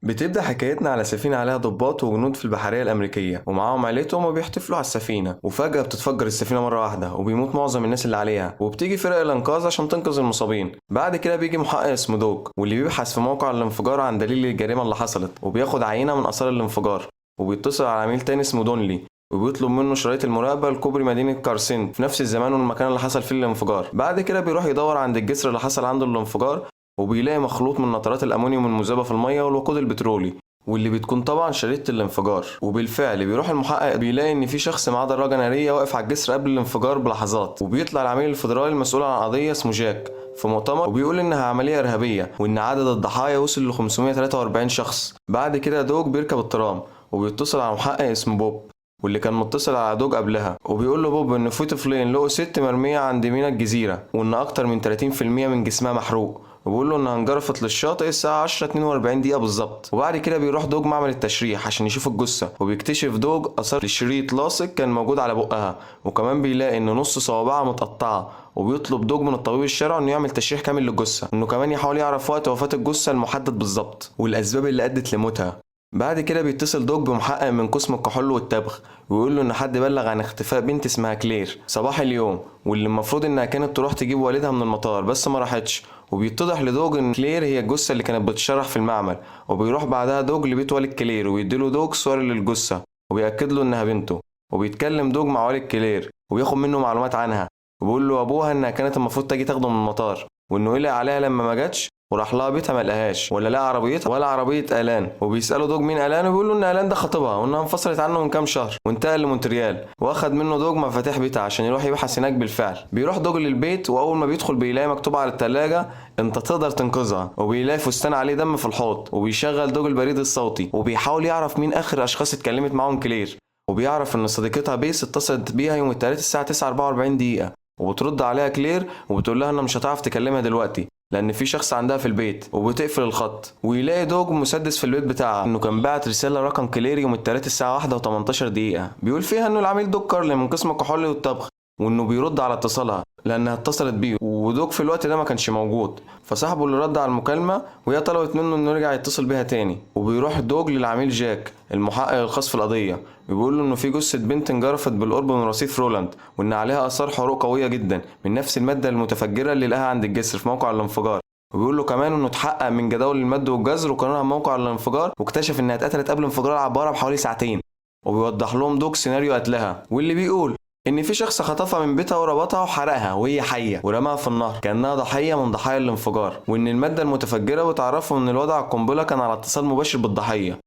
بتبدأ حكايتنا على سفينة عليها ضباط وجنود في البحرية الأمريكية ومعاهم عيلتهم وبيحتفلوا على السفينة، وفجأة بتتفجر السفينة مرة واحدة وبيموت معظم الناس اللي عليها، وبتيجي فرق الإنقاذ عشان تنقذ المصابين. بعد كده بيجي محقق اسمه دوج واللي بيبحث في موقع الانفجار عن دليل الجريمة اللي حصلت، وبياخد عينة من آثار الانفجار، وبيتصل على عميل تاني اسمه دونلي وبيطلب منه شرايط المراقبة لكوبري مدينة كارسنت في نفس الزمان والمكان اللي حصل فيه الانفجار. بعد كده بيروح يدور عند الجسر اللي حصل عنده الانفجار، وبيلاقي مخلوط من نترات الامونيوم المذابه في المية والوقود البترولي واللي بتكون طبعا شريطة الانفجار. وبالفعل بيروح المحقق بيلاقي ان في شخص معاه دراجة نارية واقف على الجسر قبل الانفجار بلحظات، وبيطلع العميل الفيدرالي المسؤول عن القضية اسمه جاك في مؤتمر وبيقول انها عملية ارهابية وان عدد الضحايا وصل ل 543 شخص. بعد كده دوج بيركب الترام وبيتصل على محقق اسمه بوب واللي كان متصل على دوج قبلها، وبيقول له بوب ان في طفلين لقوا ست مرمية عند مينا الجزيرة وان اكتر من 30% من جسمها محروق، وبيقول له انها انجرفت للشاطئ الساعة 10:42 دقيقة بالظبط. وبعد كده بيروح دوج معمل التشريح عشان يشوف الجثة، وبيكتشف دوج اثار لشريط لاصق كان موجود على بقها، وكمان بيلاقي ان نص صوابعها متقطعة، وبيطلب دوج من الطبيب الشرعي انه يعمل تشريح كامل للجثة، انه كمان يحاول يعرف وقت وفاة الجثة المحدد بالظبط والاسباب اللي ادت لموتها. بعد كده بيتصل دوج بمحقق من قسم الكحول والتبغ ويقول له ان حد بلغ عن اختفاء بنت اسمها كلير صباح اليوم، واللي المفروض انها كانت تروح تجيب والدها من المطار بس ما راحتش. وبيتضح لدوج ان كلير هي الجثة اللي كانت بتشرح في المعمل، وبيروح بعدها دوج لبيت والد كلير ويديله دوج صور للجثه وبيأكد له انها بنته. وبيتكلم دوج مع والد كلير وبياخد منه معلومات عنها، وبيقول له ابوها انها كانت المفروض تيجي تاخده من المطار، وانه قلق عليها لما ما جاتش وراح لها بيتها ما لقاهاش ولا لقى عربيتها ولا عربية الان. وبيسالوا دوج مين الان، وبيقول له ان الان ده خطيبها وانها انفصلت عنه من كام شهر وانتقل لمونتريال، واخد منه دوج مفاتيح بيتها عشان يروح يبحث هناك. بالفعل بيروح دوج للبيت، واول ما بيدخل بيلاقي مكتوب على الثلاجة انت تقدر تنقذها، وبيلاقي فستان عليه دم في الحوض، وبيشغل دوج البريد الصوتي وبيحاول يعرف مين اخر اشخاص اتكلمت معاهم كلير، وبيعرف ان صديقتها بيس اتصلت بيها يوم الثلاثاء الساعة 9:44 دقيقة، وبترد عليها كلير وبتقول لها انها مش هتعرف تكلمها دلوقتي لان في شخص عندها في البيت، وبتقفل الخط. ويلاقي دوج مسدس في البيت بتاعها انه كان بعت رسالة رقم كلير يوم الثلاثاء الساعة 1:18 دقيقة بيقول فيها انه العميل دوج كارل من قسم الكحول والطبخ، وانه بيرد على اتصالها لانها اتصلت بيه، ودوج في الوقت ده ما كانش موجود، فصاحبه اللي رد على المكالمة وهي طلبت منه انه يرجع يتصل بيها تاني. وبيروح دوج للعميل جاك المحقق الخاص في القضية وبيقول له انه في جثة بنت انجرفت بالقرب من رصيف رولاند، وان عليها اثار حروق قوية جدا من نفس المادة المتفجره اللي لقاها عند الجسر في موقع الانفجار. وبيقول له كمان انه اتحقق من جداول المد والجزر وقارنها بموقع الانفجار واكتشف انها اتقتلت قبل انفجار العبارة بحوالي ساعتين. وبيوضح لهم دوج سيناريو قتلها واللي بيقول ان في شخص خطفها من بيتها وربطها وحرقها وهي حيه ورماها في النهر كانها ضحية من ضحايا الانفجار، وان المادة المتفجره وتعرفوا ان الوضع القنبلة كان على اتصال مباشر بالضحيه،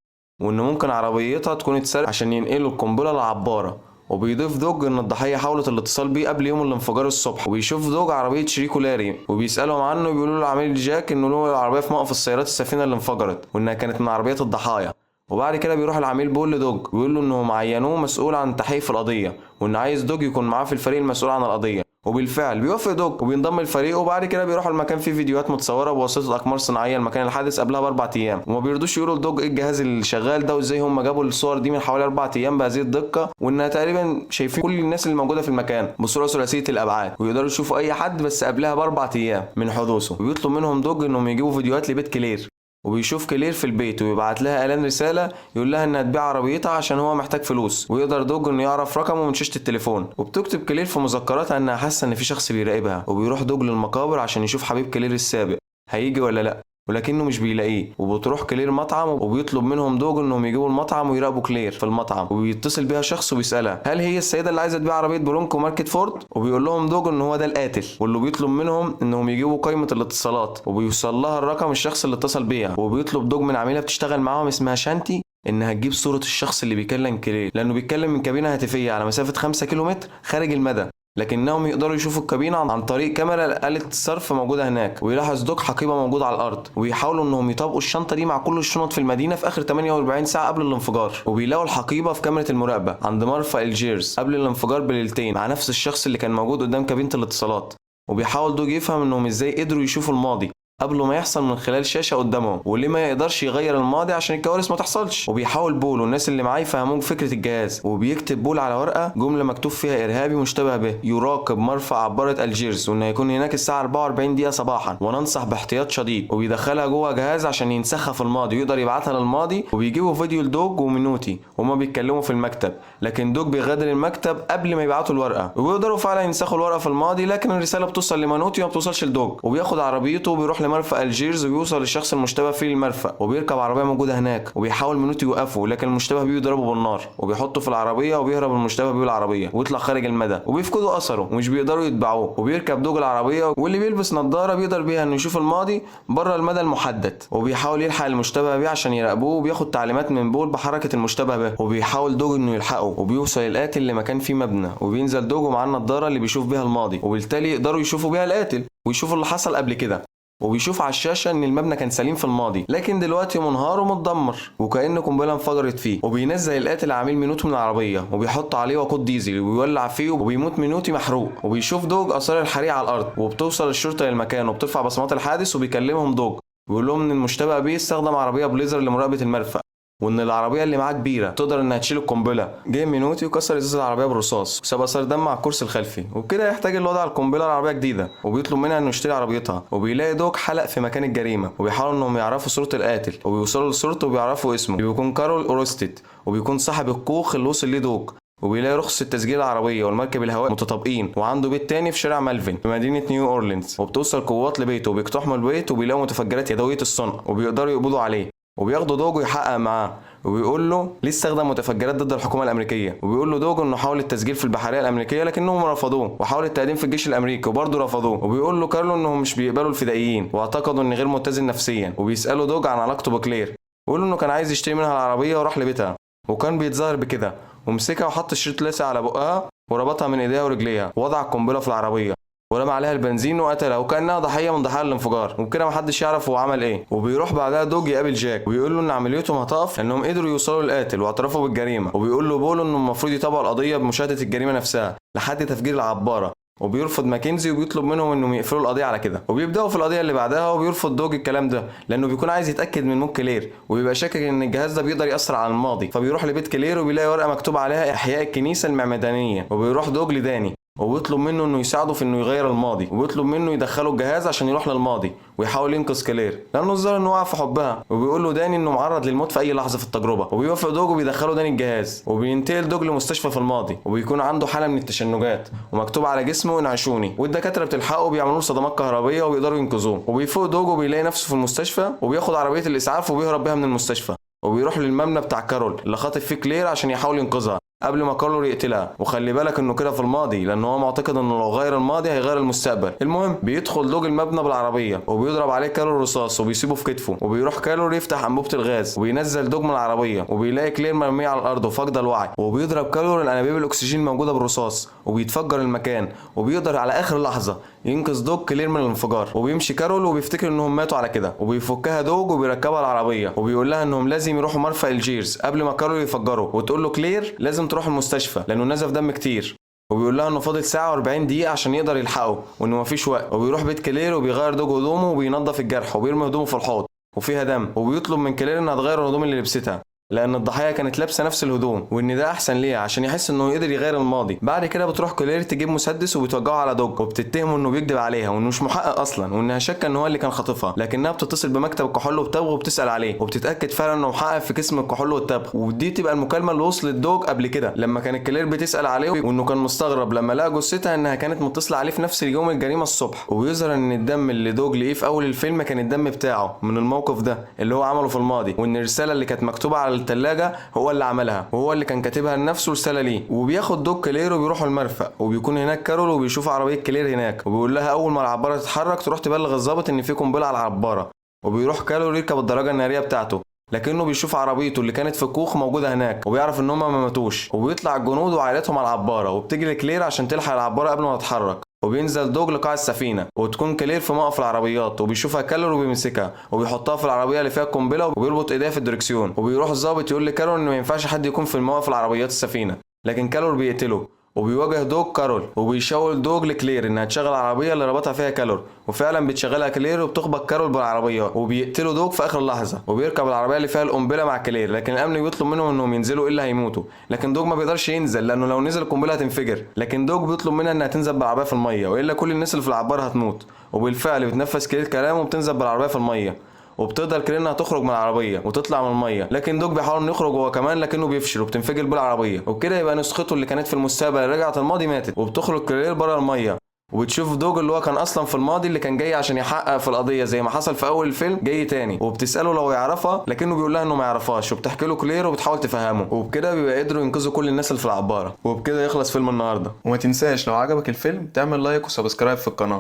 وان ممكن عربيتها تكون اتسرقت عشان ينقلوا القنبلة للعباره. وبيضيف دوج ان الضحية حاولت الاتصال بيه قبل يوم الانفجار الصبح، وبيشوف دوج عربية شريكه لاري وبيسالهم عنه وبيقولوا له العميل جاك انه له العربية في موقف السيارات السفينة اللي انفجرت وانها كانت من عربيات الضحايا. وبعد كده بيروح العميل بول لدوج ويقول له انهم عينوه مسؤول عن التحقيق في القضية، وان عايز دوج يكون معاه في الفريق المسؤول عن القضية. وبالفعل بيوافق دوج وبينضم للفريق. وبعد كده بيروحوا المكان فيه فيديوهات متصورة بواسطة اقمار صناعية لمكان الحادث قبلها ب4 ايام، وما بيرضوش يقولوا لدوج ايه الجهاز اللي شغال ده وازاي هم جابوا الصور دي من حوالي 4 ايام بهذه الدقة، وانها تقريبا شايفين كل الناس اللي موجودة في المكان بصورة ثلاثية الابعاد ويقدروا يشوفوا اي حد بس قبلها ب4 ايام من حدوثه. وبيطلب منهم دوج انهم يجيبوا فيديوهات لبيت كلير، وبيشوف كلير في البيت ويبعت لها الان رسالة يقول لها انها تبيع عربيتها عشان هو محتاج فلوس، ويقدر دوج انه يعرف رقمه من شاشة التليفون. وبتكتب كلير في مذكراتها انها حاسه ان في شخص بيراقبها، وبيروح دوج للمقابر عشان يشوف حبيب كلير السابق هيجي ولا لا، ولكنه مش بيلاقيه. وبتروح كلير مطعم وبيطلب منهم دوج انهم يجيبوا المطعم ويراقبوا كلير في المطعم، وبيتصل بيها شخص وبيسالها هل هي السيدة اللي عايزه تبيع عربية برونكو ماركت فورد، وبيقول لهم دوج ان هو ده القاتل، واللي بيطلب منهم انهم يجيبوا قائمة الاتصالات، وبيوصل لها الرقم الشخص اللي اتصل بيها. وبيطلب دوج من عميله بتشتغل معاهم اسمها شانتي انها تجيب صوره الشخص اللي بيكلم كلير، لانه بيتكلم من كابينه هاتفيه على مسافة 5 كيلومتر خارج المدى، لكنهم يقدروا يشوفوا الكابينة عن طريق كاميرا آلة الصرف موجودة هناك. ويلاحظ دوج حقيبة موجودة على الأرض، وبيحاولوا إنهم يطابقوا الشنطة دي مع كل الشنط في المدينة في آخر 48 ساعة قبل الانفجار. وبيلاقوا الحقيبة في كاميرا المراقبة عند مرفأ الجيرز قبل الانفجار بليلتين مع نفس الشخص اللي كان موجود قدام كابينة الاتصالات. وبيحاول دوج يفهم إنهم إزاي قدروا يشوفوا الماضي قبل ما يحصل من خلال شاشة قدامهم، وليه ما يقدرش يغير الماضي عشان الكوارث ما تحصلش. وبيحاول بول والناس اللي معاه يفهموه فكرة الجهاز، وبيكتب بول على ورقة جملة مكتوب فيها ارهابي مشتبه به يراقب مرفأ عبارة الجيرز، وانه هيكون هناك الساعة 44 دقيقة صباحا، وننصح باحتياط شديد. وبيدخلها جوه جهاز عشان ينسخها في الماضي ويقدر يبعتها للماضي. وبيجيبوا فيديو لدوج ومينوتي وهما بيتكلموا في المكتب، لكن دوج بيغادر المكتب قبل ما يبعتوا الورقة، وبيقدروا فعلا ينسخوا الورقة في الماضي، لكن الرسالة بتوصل لمانوتي وما بتوصلش لدوج. وبياخد عربيته وبيروح لمرفأ الجيرز وبيوصل للشخص المشتبه فيه المرفأ، وبيركب عربية موجودة هناك، وبيحاول مينوتي يوقفه لكن المشتبه بيه بيضربه بالنار وبيحطه في العربية، وبيهرب المشتبه بيه بالعربية ويطلع خارج المدى، وبيفقدوا اثره ومش بيقدروا يتبعوه. وبيركب دوج العربية، واللي بيلبس نظاره بيقدر بيها انه يشوف الماضي بره المدى المحدد، وبيحاول يلحق المشتبه بيه عشان يراقبوه، وبياخد تعليمات من بول بحركة المشتبه به، وبيحاول دوج انه يلحقه. وبيوصل القاتل لمكان فيه مبنى، وبينزل دوج ومعاه النضارة اللي بيشوف بيها الماضي، وبالتالي يقدروا يشوفوا بيها القاتل ويشوفوا اللي حصل قبل كده. وبيشوف على الشاشة ان المبنى كان سليم في الماضي، لكن دلوقتي منهار ومتدمر وكأن قنبلة انفجرت فيه. وبينزل القاتل عميل مينوتي من العربية وبيحط عليه وقود ديزل وبيولع فيه، وبيموت مينوتي محروق. وبيشوف دوج اثار الحريق على الارض، وبتوصل الشرطة للمكان وبترفع بصمات الحادث. وبيكلمهم دوج وبيقول لهم ان المشتبه بيه استخدم عربية بليزر لمراقبه المرفأ، وان العربية اللي معاه كبيرة تقدر انها تشيل القنبلة. جه مينوتي وكسر ازاز العربية بالرصاص وساب اثار دم على الكرسي الخلفي، وبكده يحتاج الوضع القنبلة العربية جديدة. وبيطلب منها انه يشتري عربيتها. وبيلاقي دوج حلق في مكان الجريمة، وبيحاولوا انهم يعرفوا صوره القاتل، وبيوصلوا لصورته وبيعرفوا اسمه، بيكون كارول اورستيد، وبيكون صاحب الكوخ اللي وصل ليه دوج. وبيلاقي رخصة تسجيل العربية والمركب الهوائي متطابقين، وعنده بيت تاني في شارع مالفين في مدينة نيو أورلينز. وبتوصل قوات لبيته وبيقتحموا البيت وبيلاقوا متفجرات يدوية الصنع وبيقدروا يقبضوا عليه. وبياخدوا دوجو يحقق معاه، وبيقول له ليه استخدم متفجرات ضد الحكومة الامريكية. وبيقول له دوجو انه حاول التسجيل في البحرية الامريكية لكنهم رفضوه، وحاول التقديم في الجيش الامريكي وبرضه رفضوه. وبيقول له كارلو انهم مش بيقبلوا الفدائيين واعتقدوا انه غير متزن نفسيا. وبيسالوا دوج عن علاقته بكلير، ويقول انه كان عايز يشتري منها العربية وراح لبيتها، وكان بيتظاهر بكده، ومسكها وحط الشريط لاصق على بقها وربطها من ايديها ورجليها، ووضع القنبلة في العربية ورمى عليها البنزين وقتلها، وكانها ضحية من ضحايا الانفجار. وبكده محدش يعرف هو عمل ايه. وبيروح بعدها دوج يقابل جاك وبيقول له ان عمليتهم هتقف لانهم قدروا يوصلوا للقاتل واعترفوا بالجريمة. وبيقول له بول انه المفروض يتابعوا القضية بمشاهدة الجريمة نفسها لحد تفجير العبارة. وبيرفض ماكنزي وبيطلب منهم انهم يقفلوا القضية على كده، وبيبداوا في القضية اللي بعدها. وبيرفض دوج الكلام ده لانه بيكون عايز يتاكد من موت كلير، وبيبقى شاكك ان الجهاز ده بيقدر ياثر على الماضي. فبيروح لبيت كلير وبيلاقي ورقة مكتوب عليها احياء الكنيسة المعمدانيه. وبيروح دوج لداني وبيطلب منه انه يساعده في انه يغير الماضي، وبيطلب منه يدخله الجهاز عشان يروح للماضي ويحاول ينقذ كلير لانه الظاهر انه وقع في حبها. وبيقول له داني انه معرض للموت في اي لحظة في التجربة. وبيوافق دوج وبيدخله داني الجهاز. وبينتقل دوج لمستشفى في الماضي، وبيكون عنده حاله من التشنجات ومكتوب على جسمه انعشوني، والدكاتره بتلحقه وبيعملوا له صدمات كهربيه وبيقدروا ينقذوه. وبيفوق دوج وبيلاقي نفسه في المستشفى، وبياخد عربية الاسعاف وبيهرب بيها من المستشفى، وبيروح للمبنى بتاع كارول اللي خاطف فيه كلير عشان يحاول ينقذها قبل ما كارول يقتلها. وخلي بالك انه كده في الماضي لان هو معتقد انه لو غير الماضي هيغير المستقبل. المهم بيدخل دوج المبنى بالعربية وبيضرب عليه كارول رصاص وبيسيبه في كتفه. وبيروح كارول يفتح انبوبة الغاز وبينزل دوج من العربية، وبيلاقي كلير مرمية على الارض وفاقده الوعي. وبيضرب كارول الانابيب الاكسجين الموجودة بالرصاص وبيتفجر المكان، وبيقدر على اخر لحظة ينقذ دوج كلير من الانفجار. وبيمشي كارول وبيفتكر انهم ماتوا على كده، وبيفكها دوج وبيركبها العربية وبيقول لها انهم لازم يروحوا مرفأ الجيرز قبل ما كارول يفجره. وتقول له كلير لازم تروح المستشفى لانه نزف دم كتير، وبيقول لها انه فاضل ساعة و40 دقيقة عشان يقدر يلحقه وانه مفيش وقت. وبيروح بيت كلير وبيغير دوج هدومه وبينظف الجرح وبيرمي هدومه في الحوض وفيها دم، وبيطلب من كلير انها تغير الهدوم اللي لبستها لان الضحية كانت لابسه نفس الهدوم، وان ده احسن ليها عشان يحس انه يقدر يغير الماضي. بعد كده بتروح كلير تجيب مسدس وبتوجهه على دوج وبتتهمه انه بيكذب عليها وانه مش محقق اصلا، وانها شاكه ان هو اللي كان خاطفها، لكنها بتتصل بمكتب الكحول والتبغ وبتسال عليه وبتتاكد فعلا انه محقق في قسم الكحول والتبغ. ودي تبقى المكالمة اللي وصلت دوج قبل كده لما كانت كلير بتسال عليه، وانه كان مستغرب لما لقى جثتها انها كانت متصلة عليه في نفس اليوم الجريمة الصبح. وبيظهر ان الدم اللي دوج لقيه في اول الفيلم كان الدم بتاعه من الموقف ده اللي هو عمله في الماضي، وان الرسالة اللي كانت مكتوبة على الثلاجة هو اللي عملها وهو اللي كان كاتبها لنفسه رسالة ليه. وبياخد دوج كلير وبيروحوا المرفأ، وبيكون هناك كارول وبيشوف عربية كلير هناك، وبيقول لها اول ما العبارة تتحرك تروح تبلغ الضابط ان في قنبلة على العبارة. وبيروح كارول يركب الدراجة النارية بتاعته، لكنه بيشوف عربيته اللي كانت في الكوخ موجودة هناك وبيعرف ان هما ما ماتوش. وبيطلع الجنود وعائلتهم على العبارة، وبتجري كلير عشان تلحق العبارة قبل ما تتحرك. وبينزل دوج لقاع السفينة وتكون كلير في موقف العربيات، وبيشوفها كارول وبيمسكها وبيحطها في العربية اللي فيها القنبلة وبيربط ايديها في الدركسيون. وبيروح الضابط يقول لكارول ان ما ينفعش حد يكون في الموقف العربيات السفينة، لكن كارول بيقتله. وبيواجه دوج كارول، وبيشاور دوج لكلير انها تشغل العربية اللي ربطها فيها كارول، وفعلا بتشغلها كلير وبتخبط كارول بالعربية، وبيقتلوا دوج في اخر لحظة، وبيركب العربية اللي فيها القنبلة مع كلير، لكن الامن بيطلب منهم انهم ينزلوا الا هيموتوا، لكن دوج ما بيقدرش ينزل لانه لو نزل القنبلة هتنفجر، لكن دوج بيطلب منها انها تنزل بالعربية في المية والا كل الناس اللي في العبارة هتموت، وبالفعل بتنفذ كلير كلامه وبتنزل بالعربية في المية، وبتقدر كلير انها تخرج من العربية وتطلع من المية، لكن دوج بيحاول انه يخرج هو كمان لكنه بيفشل وبتنفجر بالعربية، وبكده يبقى نسخته اللي كانت في المستقبل رجعت الماضي ماتت، وبتخرج كلير بره المية، وبتشوف دوج اللي هو كان اصلا في الماضي اللي كان جاي عشان يحقق في القضية زي ما حصل في اول الفيلم جاي تاني، وبتساله لو يعرفها لكنه بيقول لها انه ما يعرفهاش، وبتحكي له كلير وبتحاول تفهمه، وبكده بيبقى قدروا ينقذوا كل الناس اللي في العبارة. وبكده يخلص فيلم النهارده، وما تنساش لو عجبك الفيلم تعمل like و subscribe في القناة.